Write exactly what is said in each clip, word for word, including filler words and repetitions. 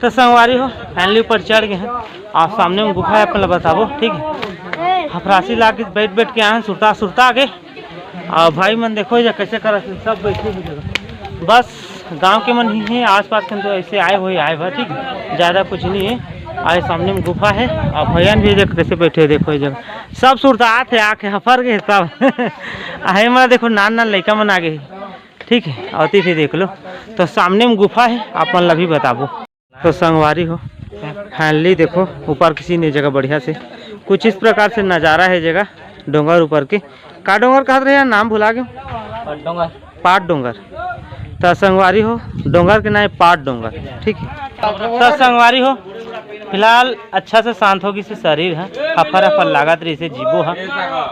तो संगवारी हो, finally ऊपर चढ़ गए हैं। और सामने में गुफा है, अपन ला बताबो, ठीक है। हफरासी लाग के बैठ बैठ के आए हैं, सुरता सुरता के। और भाई मन देखो, ये कैसे करत हे, सब बैठे हुए जगह। बस गांव के मन ही है, आसपास के तो ऐसे आए हुए आए भर, ठीक है, ज़्यादा कुछ नहीं है। आए सामने में गुफा है, और भैया भी देख कैसे बैठे हैं, देखो ये जगह सब सुरता आत है, आके हफर गए सब। आहे मला देखो, नान नान लइका मन आ गए, ठीक है, अवती भी देख लो। तो सामने में गुफा है, आप मन ला भी बताबो। तो संगवारी हो, finally देखो ऊपर किसी ने जगह बढ़िया से, कुछ इस प्रकार से नज़ारा है जगह डोंगर ऊपर के। का डोंगर कहत रहे यार, नाम भुला गए। डोंगर। पाट डोंगर। तो संगवारी हो, डोंगर के नाम पाट डोंगर, ठीक है। तो संगवारी हो, फिलहाल अच्छा से शांत हो गई से शरीर है, हफर हफर लागत रही से जीवो है।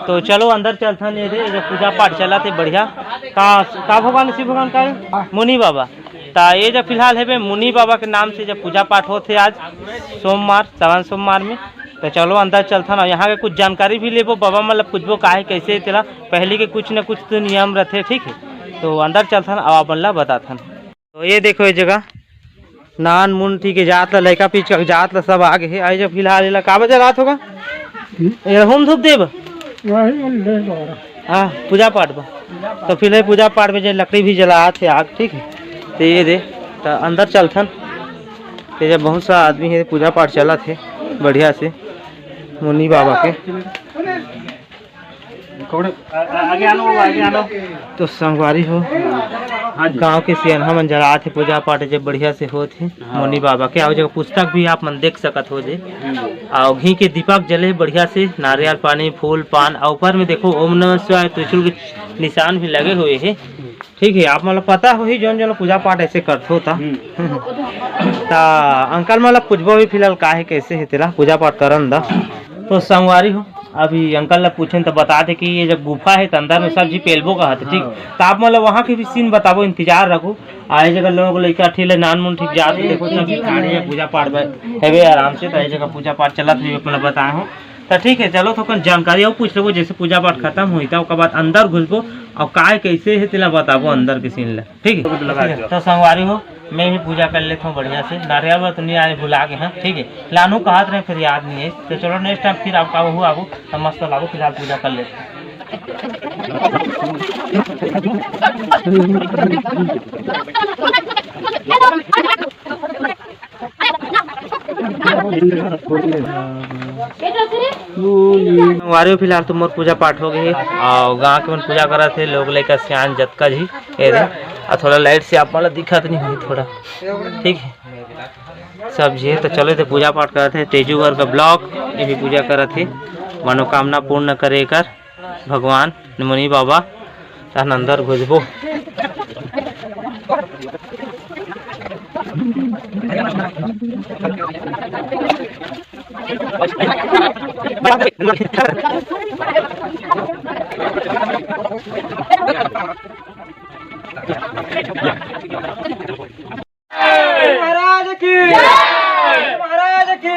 तो चलो अंदर चलथन, ये दे, ये जो पूजा पाठ चला थे बढ़िया। का, का भगवान, शिव भगवान का है? मुनि बाबा। ता ये जब फिलहाल हेबे मुनि बाबा के नाम से जब पूजा पाठ होत हे आज सोमवार, सावन सोमवार में, तो चलो अंदर चलथन और यहाँ के कुछ जानकारी भी लेबो, बाबा मतलब पूछबो का है कैसे तेला, पहले के कुछ न कुछ तो नियम रहते, ठीक है। तो अंदर चलथन और अपन ला बताथन। तो ये देखो ये जगह नान मुन ठीक है जात ला, लइका पिचका जात ला सब आ गए हे। आई जब फिलहाल एला काबर जलात होगा, ये होम धूप देब। वही ले लो। हाँ, पूजा पाठ बा। तो फिर ये पूजा पाठ में जो लकड़ी भी जलात हे आग, ठीक है। तो ये दे, तो अंदर चलथन। तो जब बहुत सा आदमी है, पूजा पाठ चलत हे बढ़िया से मुनि बाबा के। कौन? आ-, आ-, आगे आनो, आगे आनो। तो संगवारी हो, हाँ जी। गांव के सियनहा मन जलात हे, पूजा पाठ जब बढ़िया से होत हे हाँ। मुनि बाबा के। और जगह पुस्तक भी आप मन देख सकत हो जे। हम्म। और घी के दीपक जले बढ़िया से, नारियल पानी, फूल, पान, और ऊपर में देखो ओम नमः शिवाय त्रिशूल के निशान भी लगे हुए हैं। ठीक है, आप मतलब पता होही जौन जौन पूजा पाठ ऐसे करथो ता। हम्म। ता अंकल मतलब पूछबो भी फिलहाल का है, कैसे है तेला पूजा पाठ करन दा। तो संगवारी हो, अभी अंकल ला पूछन तो बता दे कि ये जब गुफा है तो अंदर में सब जी पेलबो का हत, ठीक। हाँ। तो आप मतलब वहाँ के भी सीन बताबो, इंतजार रखो। आए जगह लोग लइका ठीक ले नान मुन ठीक जात हे, देखो सब गाड़ी है पूजा पाठ में हेबे आराम से, तो ये जगह पूजा पाठ चलत भी अपना बताए हो। तो ठीक है, चलो थोकन जानकारी और पूछ लेबो, जैसे पूजा पाठ खत्म होई तो ओकर बाद अंदर घुसबो और काय कैसे है तेला बताबो अंदर के सीन ला, ठीक है। ठीक है, तो संगवारी हो, मैं भी पूजा कर लेता हूँ बढ़िया से। नारियल वाला तो नहीं आए, भुला गए हैं, ठीक है। लानू कहत रहे, फिर याद नहीं है। तो चलो, नेक्स्ट टाइम फिर आपका बहू आबू तो मस्त लागू, फिलहाल पूजा कर लेते हैं। संगवारी हो, फिलहाल तो मोर पूजा पाठ हो गई है और गांव के मन पूजा करत हे, लोग लइका सियान जतका जी। ये दे, और थोड़ा लाइट से आप मन ला दिखत नहीं होही थोड़ा, ठीक है। सब जी है, तो चलो, तो पूजा पाठ करत हे। तेजू बर का ब्लॉग, ये भी पूजा करत हे, मनोकामना पूर्ण करे कर भगवान मुनि बाबा। तहन अंदर घुसबो। महाराज की, महाराज की।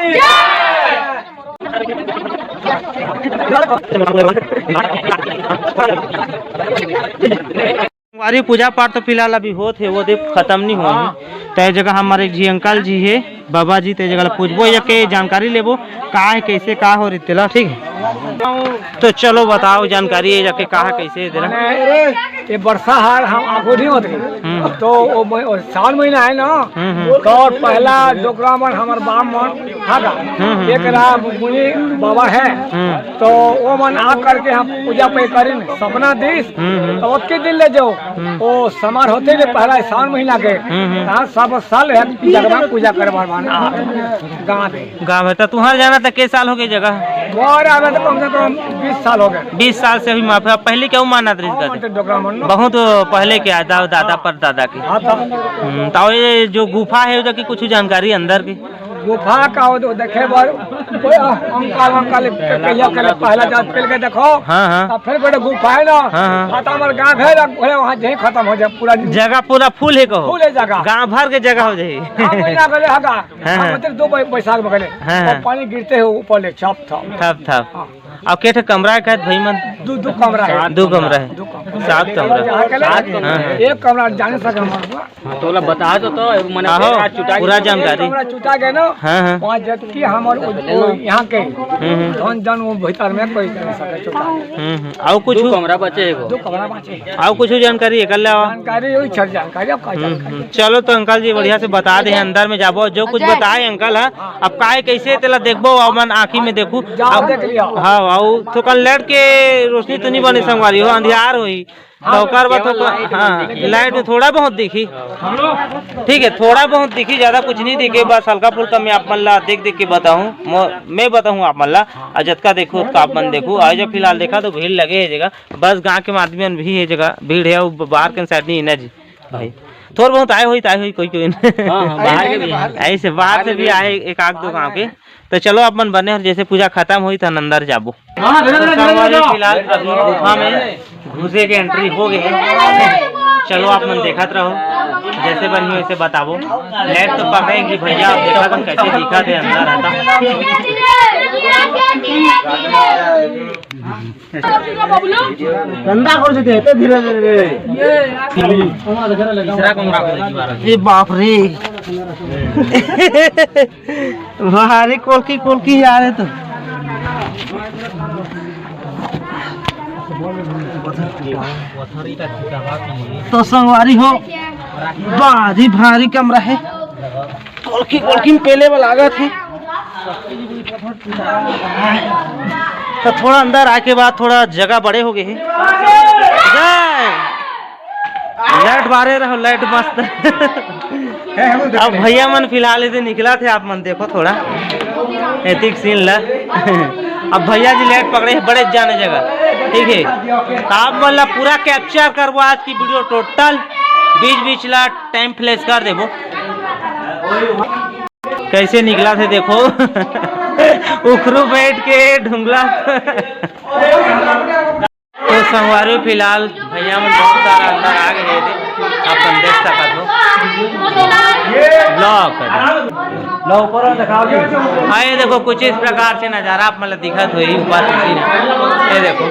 संगवारी, पूजा पाठ तो फिलहाल अभी होत हे, वो दे खत्म नहीं होही। हाँ। ते जगह हमारे एक जी अंकल जी हे, बाबा जी, ते जगह ला पूछबो या के जानकारी लेबो, का है, कैसे का हो रही तेला, ठीक है। तो चलो बताओ जानकारी, ये जाके का है, कैसे है तेला। अरे, ये बरसा हाल हम आगो नहीं होत रही। हम्म। तो वो म-, वो सावन महीना है ना, हम्म, हम्म। तो पहला डोकरा मन, हमर बाप मन, हाँ का? हम्म, हम्म, एक हम्म। राम मुनि बाबा है, हम्म। तो वो मन आ करके हम पूजा पे करें, सपना दिस, हम्म, हम्म। तो ओतके दिन ले जाओ, हम्म। वो समार होते जे पहला सावन महीना के, हम्म, हम्म। तहाँ सब साल है जगह पूजा करे बर मन आ, गाँव में। गाँव में, तो तुम्हार जाना था, के साल हो गए जगह? मोर आवे तो कम से कम बीस साल हो गए। बीस साल से अभी माफी, पहले क्या मानत रही हाँ, जाते? मानते डोकरा मन ना। बहुत पहले के दादा, दादा हाँ। पर दादा के। हाँ, तो हम्म, तो ये जो गुफा है, ओकर की कुछ जानकारी अंदर की? गुफा का हो तो देखे बर, कोई अंकल, अंकल के कहिया करे, पहला जात पेल के देखो। हाँ, हाँ। तब फिर बड़े गुफा है ना। हाँ, हाँ। हाँ, तो हमारे गाँव है ना, बोले वहाँ यहीं खत्म हो जाए पूरा। जगह पूरा फुल है कहो? फुल है जगह। गाँव भर के जगह हो जाए। गाँव में ना गले हगा। हाँ, हाँ। मतलब दो बै-, बैसाख में गले। हाँ, हाँ। और पानी गिरते हो ऊपर ले, छप थप। थप थप। हाँ। अउ के ठे कमरा हे कहत भाई मन? दू, दू कमरा हे। दू कमरा हे। दू कमरा। सात कमरा। सात कमरा। हाँ, हाँ। एक कमरा जाने सके हमारे को। हाँ, तो ओला बता दो तो, मने आहो, आज चुटा पूरा गया। जानकारी। कमरा चुटा गया ना? हाँ, हाँ। वहाँ जबकि हमारे वो, वो यहाँ के हम्म, हम्म। धन जन वो भीतर में कोई कर सके चुटा गया। हम्म, हम्म। अउ कुछ? दू कमरा बचे हे वो। दू कमरा बचे हे। अउ कुछ जानकारी एकर अलावा? जानकारी वही छर जानकारी, अब का हम्म, जानकारी? हम्म। चलो तो अंकल जी बढ़िया से बता दे, अंदर में जाबो, जो कुछ बताए अंकल ह, अब काय कैसे तेला देखबो, अपन आँखी में देखू। जाओ, अब देख लिया। हाँ, अउ थोकन लाइट के रोशनी तो नहीं बने संगवारी हो, अंधियार होही। हाँ, तो ओकर बाद थोड़ा, हाँ, लाइट में थोड़ा बहुत दिखी। ठीक है, थोड़ा बहुत दिखी, ज्यादा कुछ नहीं दिखे, बस हल्का फुल्का मैं आप मन ला देख देख के बताहूँ, मो-, मैं बताहूँ आप मन ला। अउ जतका देखू ओतका आप मन देखू। अउ जो फिलहाल देखा तो भीड़ लगे हे जगह, बस गाँव के आदमी मन भी हे जगह भीड़ हे, अउ बाहर के साइड नहीं हे ना जी भाई, थोड़ा बहुत आए होही, त आए होही कोई कोई। हाँ, हाँ, बाहर के भी हैं। ऐसे बाहर से भी आए एक आध दो गाँव के। तो चलो अपन बने, अउ जैसे पूजा खत्म होही त अंदर जाबो। हाँ, धीरे, धीरे, धीरे, धीरे। संगवारी फिलहाल अभी गुफा में घुसे के एंट्री हो गए हे। चलो आप मन देखत रहो, जैसे बनही वैसे बताबो। लाइट तो पकड़ेगी भैया, आप देखा तुम कैसे दिखा दे अंदर आता। गंदा कर देते हैं तो धीरे धीरे। तीसरा कमरा खोल दीजिए बारह। ए बाप रे। भारी कोलकी कोलकी आ रहे तो। तो संगवारी हो, भारी भारी कमरा हे। कोलकी कोलकी में पेले वाला लागत हे। तो थोड़ा अंदर आए के बाद थोड़ा जगह बड़े हो गए हे। जय। लाइट बारे रहो, लाइट मस्त। अब भैया मन फिलहाल इधर निकला थे, आप मन देखो थोड़ा एतिक सीन ला। अब भैया जी लाइट पकड़े हे बड़े जाने जगह, ठीक है। तो आप मन ला पूरा कैप्चर करबो आज की वीडियो टोटल, बीच बीच ला टाइम फ्लैश कर देबो। कैसे निकला थे देखो। उखरू बैठ के ढुंगला। तो संगवारी फिलहाल भैया मन बहुत सारा अंदर आ गए थे, अपन देख सकत हो। ब्लॉक कर दो। लो ऊपर दिखाओ जी। हाँ, ये देखो कुछ इस प्रकार से नजारा आप मतलब दिखत होही ऊपर किसी ने। ये देखो।